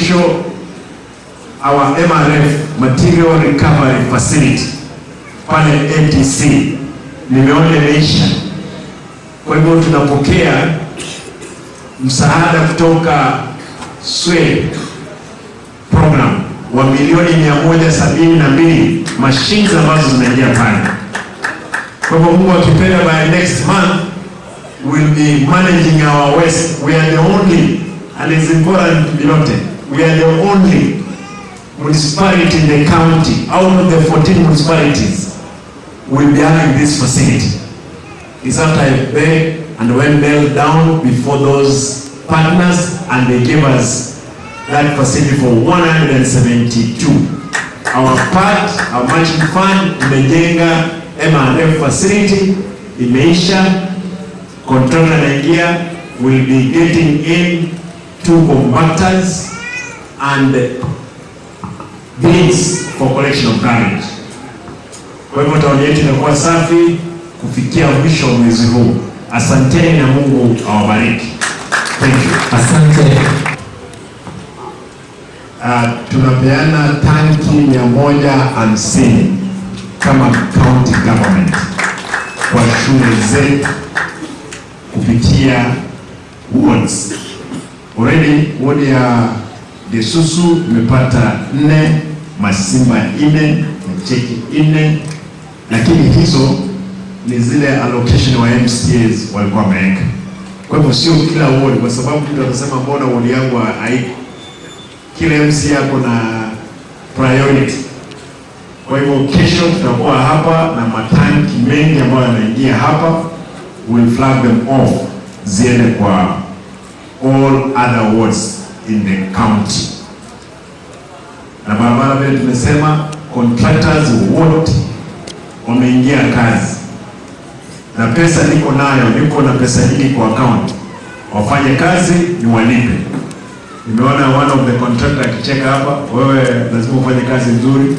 Mwisho, our MRF, Material Recovery Facility, pale ATC nimeona imeisha. Kwa hivyo tunapokea msaada kutoka SWE program wa milioni 172, machines ambazo zinaingia pale. Kwa hivyo Mungu akipenda, by next month we'll be managing our waste. We are the only, and it's important to be noted, we are the only municipality in the county, out of the 14 municipalities, will be having this facility. It's after I begged and went knelt down before those partners and they gave us that facility for 172. Our part, our matching fund, imejenga MRF facility, imeisha, contractor anaingia, will be getting in two compactors and bins for collection of garbage. Kwa hivyo tauni yetu inakuwa safi kufikia mwisho wa mwezi huu. Asanteni na Mungu awabariki. Thank you. Asante. Tunapeana tanki 150 kama county government kwa shule zetu kupitia wards. Already ward ya Gesusu imepata nne, Masimba nne, Nyacheki nne, lakini hizo ni zile allocation wa MCAs walikuwa wameweka. Kwa hivyo sio kila ward, kwa sababu mtu atasema, "Mbona ward yangu haiko?" Kila MCA ako na priority. Kwa hivyo kesho tutakuwa hapa na matanki mengi ambayo yanaingia hapa, we'll flag them off ziende kwa all other wards in the county. Na barabara vile tumesema, contractors wote wameingia kazi na pesa niko nayo, niko na pesa nyingi kwa account, wafanye kazi ni walipe. Nimeona one of the contractor akicheka hapa, wewe lazima ufanye kazi nzuri.